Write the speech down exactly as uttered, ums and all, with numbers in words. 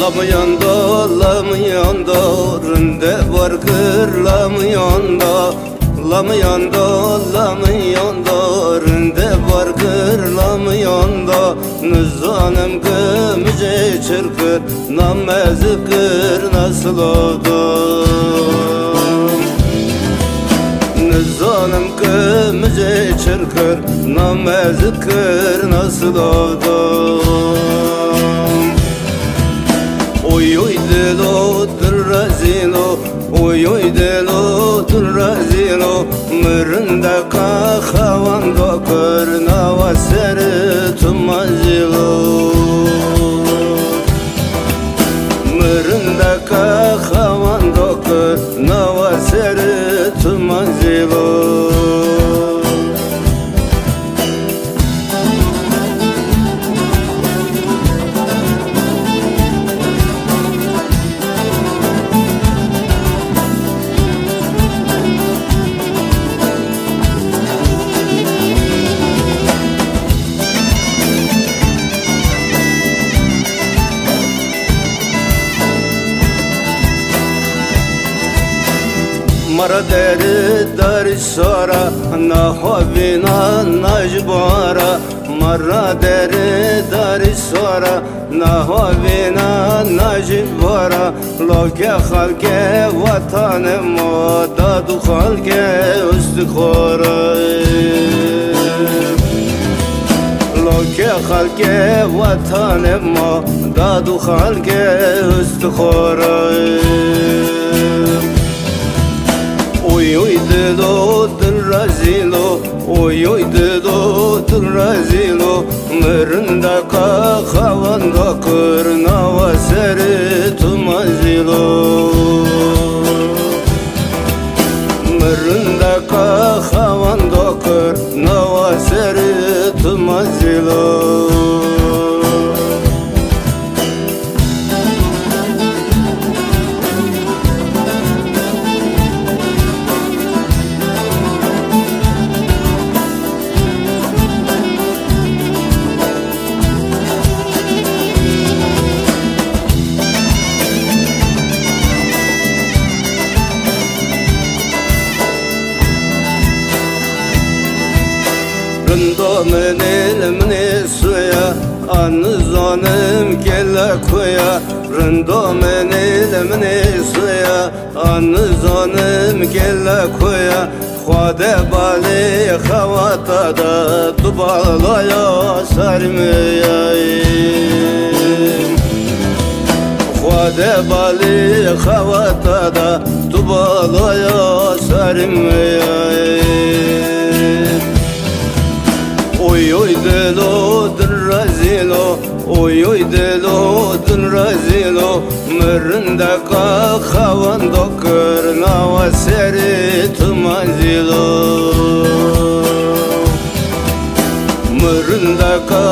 Lamîyan da, lamîyan da, rinde bar kir, lamîyan da. Lamîyan da, lamîyan da, rinde bar kir, lamîyan da. Nizanim ki mi zê çir kir, na mi zikir na silav da. Nizanim ki mi zê çir kir, na mi zikir na silav da. Oy oy dilo, dil rezîlo, oy oy dilo, dil rezîlo. Mi rindeka xewan do kir, nawa serê tu ma zîlo. Mi rindeka xewan do kir, nawa serê tu ma zîlo. Ma ra derê darî sora, na ho vîna na jî bara. Ma ra derê darî sora, na ho vîna na jî bara. Lokê xalkê wetanê ma, dad û xalkê ustixora. Lokê xalkê wetanê ma, dad û xalkê ustixora. Oy oy dilo, dil rezîlo, oy oy dilo, dil rezîlo. Mi rindeka xewan do kir, nawa serê tu ma zîlo. Mi rindeka xewan do kir, nawa serê tu ma zîlo. Rindo min êl, min ê suya, a nizanim kêle kuya. Rindo min êl, min ê suya, a nizanim kêle kuya. Xwedê balê xewata de, tu balaya sarî mi yay. Xwedê balê xewata de, tu balaya sarî mi yay. Oy oy dilo, dil rezîlo, oy oy dilo, dil rezîlo. Mi rindeka xewan do kir, nawa serê tu ma zîlo. Mi rindeka